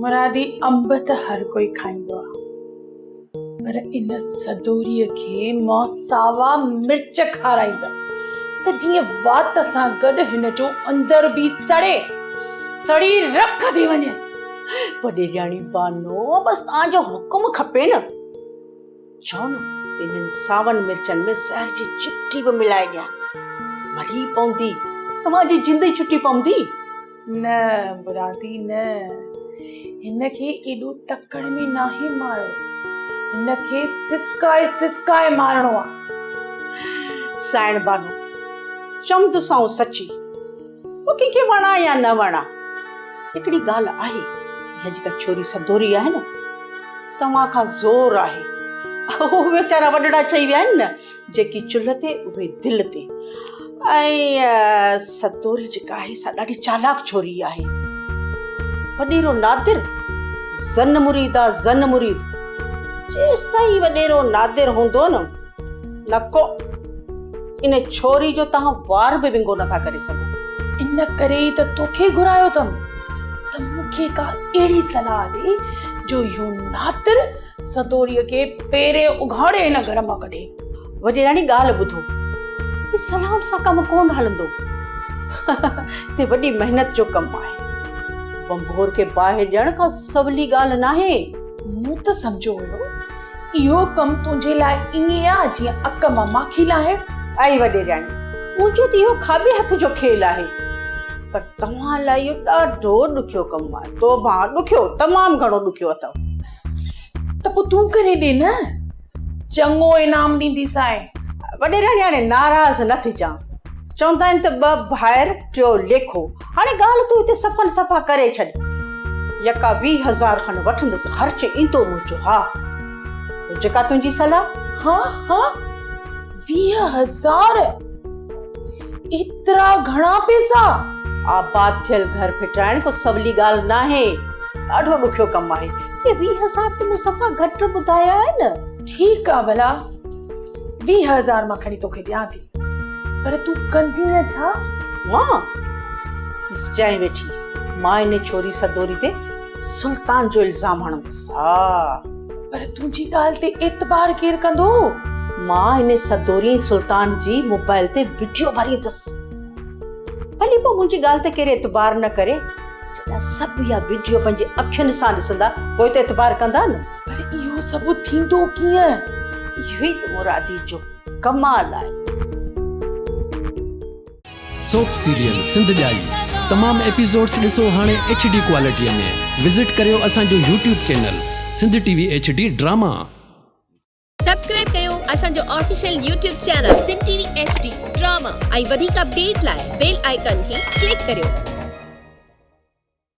مرادي انب ته هر ڪوئي کائيندو آ پر ان سدوريء کي مان ساوا مرچ کارائيندم ته جيئن وات سان گڏ هن جو اندر به سڙي سڙي رک ٿي وڃيس. وڏيرياڻي بانو بس توهان جو حڪم کپي نه. چئو نه ته انهن ساون مرچن ۾ زهر جي چپٽي به ملائي ڏيان. مري پوندي، توهان جي جند ئي ڇٽي پوندي. نه مرادي نه، هن کي ايڏو تڪڙ ۾ ناهي مارڻو، هن کي سسڪائي سسڪائي مارڻو آ. سائڻ بانو، چوندوسانو سچي، پوء ڪنهن کي وڻان يا نه وڻان، هڪڙي ڳالهه آهي، اها جيڪا ڇوري سدوري آهي نه، توهان کان زور آهي. اهو ويچارا وڏڙا چئي ويا آهن نه، جيڪي چلهه تي اهي دل تي. ۽ ستوري جيڪا آهي سا ڏاڍي چالاڪ ڇوري آهي. وڏيرو نادر زن مريد آ زن مريد. جيستائين وڏيرو نادر هوندو نه، نه ڪو ان ڇوري جو توهان وار به ونگو نٿا ڪري سگهو. ان ڪري ئي ته توکي گهرايو اٿم ته مون کي ڪا اهڙي صلاح ڏي جو اهو نادر سدوريء کي پيرين اگهاڙي هن گهر مان ڪڍي. وڏي راڻي ڳالهه ٻڌو، هي صلاحن سان ڪم ڪونه هلندو. هتي وڏي محنت جو ڪم آهي. ڀنڀور کي باهه ڏيڻ ڪا سولي ڳالهه ناهي. مون ته سمجهيو هيو اهو ڪم تنهنجي لاء ائين آ جيئن اڪ مان ماکي لاهڻ. اي وڏيرياڻي، منهنجو ته اهو کاٻي هٿ جو کيل آهي، پر توهان لاء اهو ڏاڍو ڏکيو ڪم آهي. توبهان، ڏکيو، تمام گهڻو ڏکيو اٿئو. ته پوء تون ڪري ڏي نه، چڱو انعام ڏينديسانء. وڏيرياڻي، هاڻي ناراض نه ٿجان. چوندا آهن ته ٻه ڀائر ٽيو ليکو. هاڻي ڳالهه تون هتي صفن صفا ڪري ڇڏ. يڪا 20 هزار کن وٺندس، خرچ ايندو منهنجو. ها، پوء جيڪا تنهنجي صلاح. ها ها، 20 هزار! ايترا گهڻا پئسا! آباد ٿيل گهر ڦٽرائڻ ڪو سولي ڳالهه ناهي. ڏاڍو ڏکيو ڪم آهي. هي 20 هزار ته مون صفا گهٽ ٻڌايا آهن. ٺيڪ آ ڀلا، 20 هزار مان کڻي توکي ڏيان ٿي. پر تون ڪندينء ڇا؟ مان؟ ڏسجانء ويٺي، مان ان ڇوري سدوري تي سلطان جو الزام هڻندس. ها. پر تنهنجي ڳالهه تي اعتبار ڪير ڪندو؟ مان ان سدوري ۽ سلطان جي موبائل تي وڊيو ڀريندس. ڀلي پوء منهنجي ڳالهه تي ڪير اعتبار نه ڪري. جڏهن سڀ اها وڊيو پنهنجي اکين سان ڏسندا، پوء ته اعتبار ڪندا نه. پر اهو سڀ ٿيندو ڪيئن؟ اهو ئي ته مرادي جو ڪمال آهي. سوپ سيريل سنڌ ڄائي تمام ايپيسوڊس ڏسو هاڻي ايڇ ڊي ڪوالٽي ۾ وزٽ ڪريو اسان جو YouTube channel Sindh T V H D drama. Subscribe ڪيو اسان جو official YouTube channel Sindh T V H D drama ۽ وڌيڪ اپڊيٽ لاء بيل آئيڪان کي ڪلڪ ڪريو.